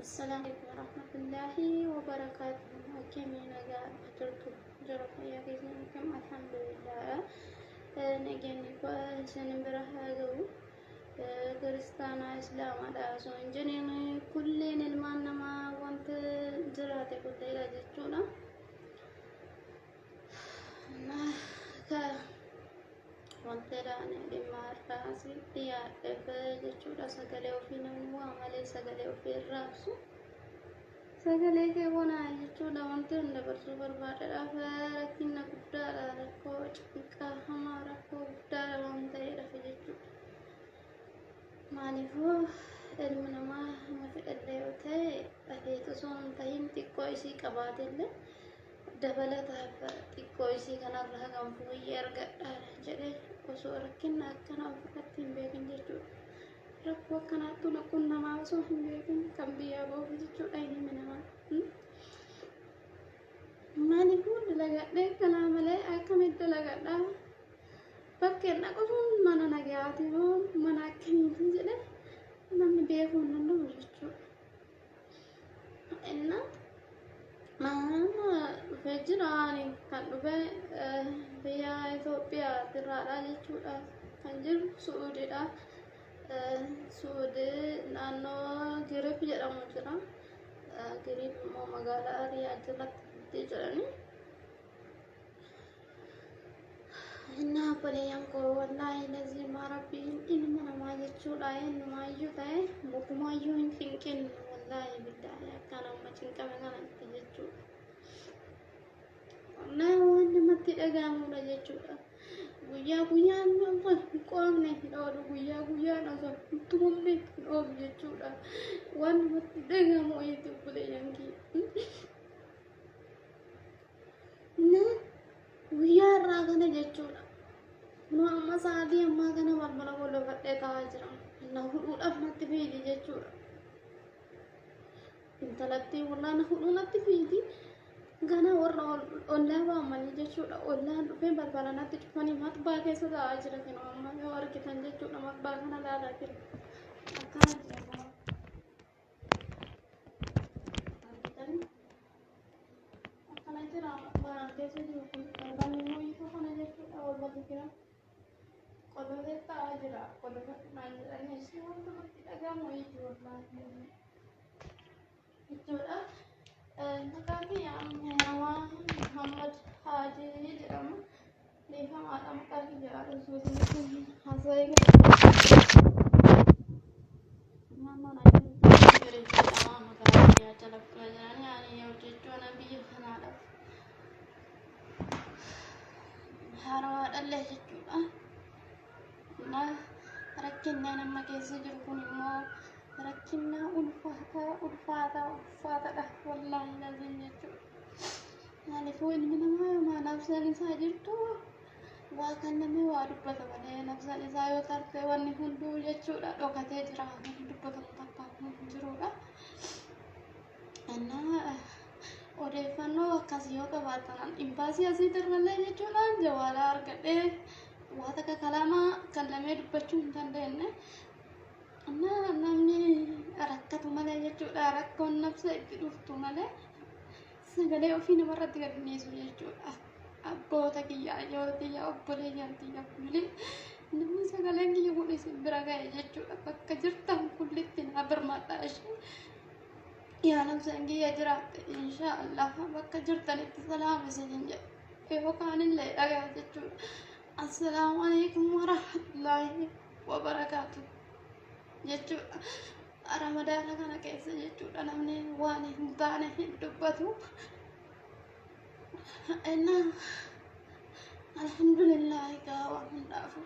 Assalaamu alaikum warahmatullaahi wabarakaatuh. Akkamii nagaa jirtu jira fayyaa keessan akkam alhamdulillah. Nageenyi koo isin bira haa ga'u. Kiristaanaa islaamaadha osoo hin jedhin kulleen ilmaan namaa wanta jiraate kulleedha jechuudha. Wanta ani dhimma har'aa asitti dhiyaadheef jechuudha sagalee ofii namni waa malee sagalee ofii irraa ibsu. Sagalee kee bonaa jechuudha wanti ani dabarsuu barbaadedhaaf rakkina guddaadha rakkoo cinqaa hamaa rakkoo guddaadha waan ta'eedhaaf jechuudha. Maaliifuu ilmi namaa hamma fedhellee yoo ta'e dhaleet osoo hin tahin xiqqoo isii qabaatellee dabalataaf xiqqoo isii kanarra hagam fooyyee argadha jedhee osoo rakkinna akkanaa ofirratti hin beekin jechuudha. Rakkoo akkanaattu na qunnamaa osoo hin beekin kan biyyaa bahuuf jechuudha ilmi namaa. Maaliifuu dalagadhee kanaa malee akkamitti dalagadhaa? Bakkeen dhaqu sun mana nagayaati moo mana akkamiiti jedhee namni beekuu hin danda'u jechuudha. Inna mana dhufee jira ani kan dhufe biyya Itoophiyaa irraadha jechuudha. Kan jiru Su'uudidha. Su'uudii naannoo Giriip jedhamu jira. Giriip immoo magaalaa Riyaad jalatti jedhani. Innaa obboleeyyan koo wallaahi laziimaa rabbiin ilma namaa jechuudha eenyumaayyuu ta'e mukumaayyuu hin cinqin wallaahi billaahi akkaan amma cinqame kanatti jechuudha. Wallaahi waan namatti dhaga'amudha jechuudha. Guyyaa guyyaan osoo hin qoomne hin oolu guyyaa guyyaan osoo hin tumamne hin oolu jechuudha. Waan namatti dhaga'amu wayiiti obboleeyyan kiyya. Guyyaa irraa kana jechuudha. Kunoo amma sa'aatii ammaa kana balbala qolofadhee taa'aa jira. Na hudhuudhaaf natti fiidi jechuudha. Intalattii wallaa na hudhuu natti fiidi. Gana warra ollaa waamanii jechuudha. Ollaan dhufee balbala natti cufanii maxbaa keessa taa'aa jira kunoo amma yoo argitan jechuudha maxbaa kana laalaa jira. Akkana jira kunoo. Argitanii? Akkana jira waan keessa jiru kun balballi immoo ifa kana jechuudha balballi jira. Qolofee taa'aa jira. Qolofa naan jedhanii ishee wanta natti dhaga'amu wayiiti wallaahi. Jechuudha. Maqaan kiyya Namaa Muhammad Haajii jedhama. Beekamaadha maqaa kiyya osoo isinitti haasa'ee naannoon ani jedhama magaalaa biyyaa jala jiranii ani hojjechuun biyya kanaadhaaf haarawaadhallee jechuudha. Na rakkinnaan amma keessa jiru kun immoo rakkinna ulfaataa ulfaataa ulfaataadha wallaahi laziim jechuudha. Maaliifuu ilmi namaa yooma nafseen isaa jirtu waa kan namni waa dubbata malee nafseen isaa yoo tarte wanni hunduu jechuudha dhokatee jira wanni dubbatamu takka hin jiruudha. Innaa odeeffannoo akkasii yoo qabaattan imbaasii asii irrallee jechuudha jawaalaa argadhee waa takka kalaamaa kallamee dubbachuu hin dandeenye. Innaa namni rakkatu malee jechuudha rakkoon nafsa itti dhuftu malee sagalee ofii namarratti gad dhiisu jechuudha. Abboota kiyya, hayyoota tiyya, obboleeyyan tiyya kulli namni sagaleen kiyya kun isin bira ga'e jechuudha. Bakka jirtan kullitti naa birmadhaa ishee. Yaa nafseen kiyya jiraatte inshaa Allah bakka jirtanitti salaam isiniin jedha. Yookaan illee dhagaa jechuudha. Assalaamu alaikum warahmatullaahi wabarakaatu jechuudha. Ramadaana kana keessa jechuudha namni waan hin taane hin dubbatu. Innaa alhamdulillah egaa waan hundaafu.